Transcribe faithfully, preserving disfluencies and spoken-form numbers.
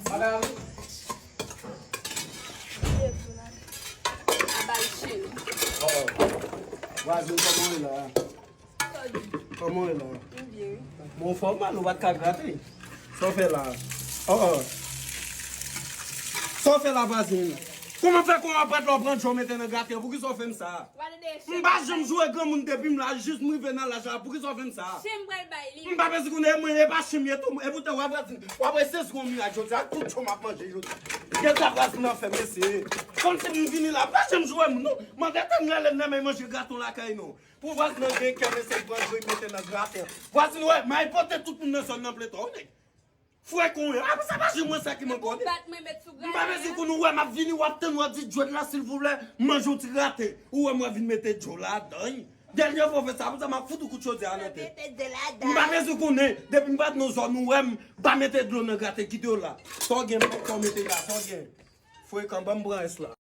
Madam. Abay cheri. Oh, oh. Vwazin, kòman w ye la? Kòman w ye la? M byen, wi. Bon, fò w mal, ou pa t ka grate. Sa w fè la? Oh, oh. Sa w fè la, vwazin? Kòman fè kon w ap bat lè w pran djòl mete nan gratè? Poukisa w fè m sa? M pa janm joure granmoun depi m la, jis m rive nan laj la. Poukisa w fè m sa? Chen m pral bay li. M pa bezwen konnen, e mwen, e pa chen m ye tou. E poutan, w ap vwazin, w ap wè se sou yon miray jodi a, tout djòl m ap manje jodi a. Gen sa vwazin nan fè, mesye. Kòmsi m vini la, m pa janm joure moun, non. Mande tèt m rele m nan men manje graton lakay, non. Pou vwazin nan gen kè, mesye, pran djòl mete nan gratè. Vwazin, wè, m al pote tout moun nan zòn nan plento, wi, nèg. Frè kon yo. Apre sa, pa janm wè sa ki manke w, nèg. Ou bat mwen, met sou gratè. M pa bezwen konnen, ou wè, m ap vini, w ap tann, w ap di, Djòd la, silvouplè, manje yon ti gratè. Ou wè, m ap vin mete dlo ladan, wi. Dènye fwa w fè sa, apre sa, m ap fout ou kout chodyè a nan tèt. Mete dlo ladan. M pa bezwen konnen, depi m pa t nan zòn ou wè m, pa mete dlo nan gratè, kite w la. Sa w gen, sa w mete la, sa w gen. Frekan, ban m pran rès la.